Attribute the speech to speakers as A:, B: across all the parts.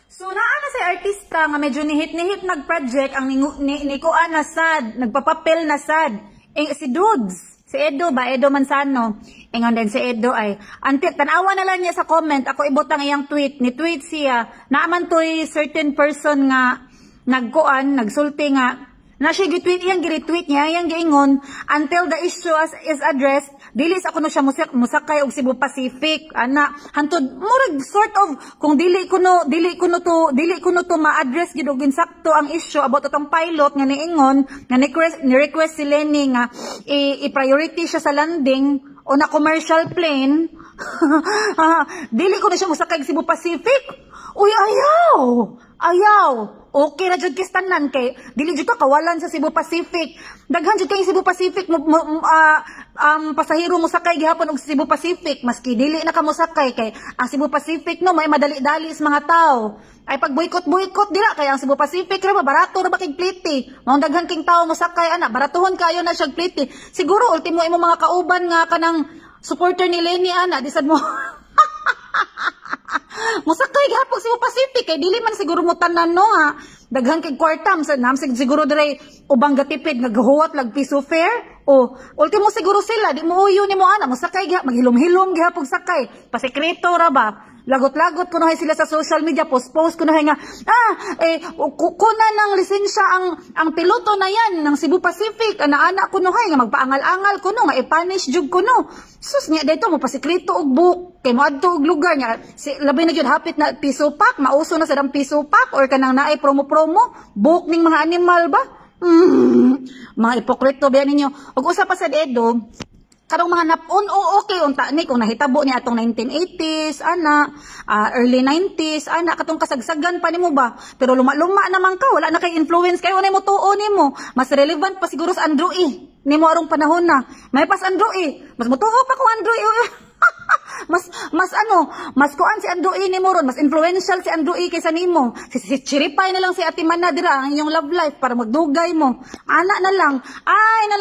A: So naa na sa artista nga medyo nihit-nihit nag-project ang nikuan na sad, nagpapapel na sad. Si Dudes, si Edo ba, Edo Manzano. Ingon din si Edo ay, tanawa na lang niya sa comment, ako ibutang iyang tweet, ni-tweet siya, naaman to'y certain person nga, nagkuan, nagsulti nga, na siya gitweet iyang giretweet niya, iyang giingon, until the issue is addressed, dili sa kuno siya musakay og Cebu Pacific, ana, hantod, murag sort of, kung dili kuno to ma-address gid og insakto ang issue about atong pilot nga niingon, nga ni-request si Lenny nga, i-priority siya sa landing, o na commercial plane, dili ko na siya musakay og Cebu Pacific, uy, ayaw, okay na jud kistanan kay dili jud ka kawalan sa Cebu Pacific. Daghan jud kay Cebu Pacific pasahero mo sakay gihapon og Cebu Pacific maski dili na ka mo sakay kay ang Cebu Pacific no may madali-dali sa mga tao. Ay pag boycott dila kay ang Cebu Pacific ra barato ra ba kay pliti. Mao daghan king tao mo sakay ana baratuhon kayo na siya pliti. Siguro ultimo imo mga kauban nga kanang supporter ni Lenny ana di sad mo musakay gihapon Cebu Pacific kay dili man siguro mo tanan no ha daghan kay kwartam sa siguro dire ubang gatipid naghuwat lag piso fare o ultimo siguro sila di mo uyo ni mo ana musakay maghilom-hilom gihapon sakay pasekreto ra ba lagot-lagot kuno hay sila sa social media post kuno hay nga kuna ng lisensya ang piloto na yan ng Cebu Pacific ana kuno hay nga magpaangal-angal kuno nga i-punish jud kuno sus niya dito mo pasikreto og book kay moadto og lugar niya labi na jud hapit na piso pack mauso na sa dang piso pack or kanang naay promo book ning mga animal ba mga ipokrito ba ninyo og usa pa sa Edo karong mga napon okay unta ni kung nahitabo ni atong 1980s ana early 90s ana katong kasagsagan pa nimo ba pero luma naman ka wala na kay influence kayo nimo tuo nimo mas relevant pa siguro sa Andrew nimo arong panahon na may pas Andrew mas mutuo pa ko Andrew mas kuan si Andrew nimo ron mas influential si Andrew kaysa nimo si Chiripay na lang si Ate Mana dira ang inyong love life para magdugay mo ana na lang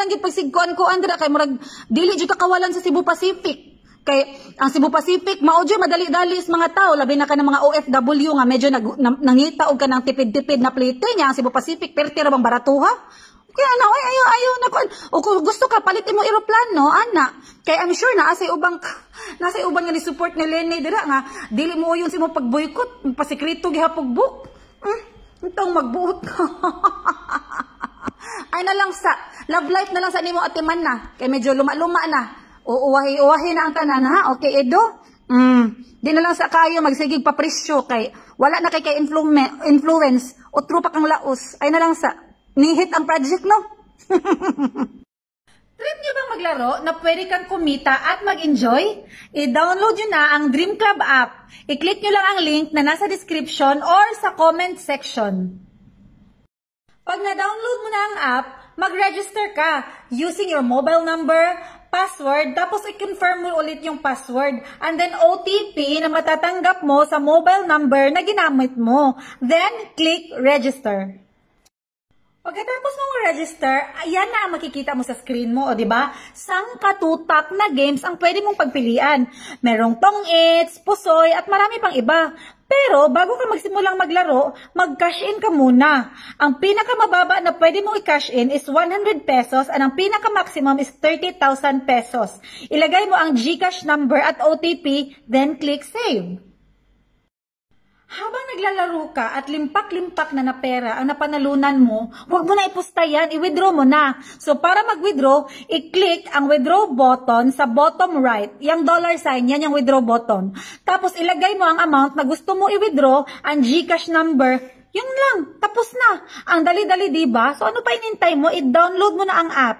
A: gid pagsigkuan ko andra kay murag dili jud ka kawalan sa Cebu Pacific kay ang Cebu Pacific mao jud madali-dali sa mga tao labi na ka ng mga OFW nga medyo nangita og kanang tipid-tipid na plite niya ang Cebu Pacific perti ra bang baratuha kaya na ayaw na ko o kung gusto ka palitin mo eroplano ana kay I'm sure na asay ubang nga ni support ni Lenny dira nga dili mo uyon si mo pag-boycott pasikreto gihapog book untang magbuot ka ay na lang sa love life na lang sa nimo Ate Mana kay medyo luma na o uwahi na ang tanan ha okay Edo di na lang sa kayo magsigig pa presyo kay wala na kay influence o trupa kang laos ay na lang sa nihit ang project no Trip nyo bang maglaro na pwede kang kumita at mag-enjoy? I-download nyo na ang Dream Club app. I-click nyo lang ang link na nasa description or sa comment section. Pag na-download mo na ang app, mag-register ka using your mobile number, password, tapos i-confirm mo ulit yung password. And then OTP na matatanggap mo sa mobile number na ginamit mo. Then, click register. Pagkatapos mong register, ayan na ang makikita mo sa screen mo, o diba? Sangkatutak na games ang pwede mong pagpilian. Merong tong-its, pusoy, at marami pang iba. Pero bago ka magsimulang maglaro, mag-cash in ka muna. Ang pinakamababa na pwede mong i-cash in is 100 pesos at ang pinaka-maximum is 30,000 pesos. Ilagay mo ang GCash number at OTP, then click save. Habang naglalaro ka at limpak-limpak na pera ang napanalunan mo, huwag mo na ipusta yan, i-withdraw mo na. So para mag-withdraw, i-click ang withdraw button sa bottom right. Yung dollar sign, yan yung withdraw button. Tapos ilagay mo ang amount na gusto mo i-withdraw, ang GCash number, yun lang, tapos na. Ang dali-dali, diba? So ano pa inintay mo? I-download mo na ang app.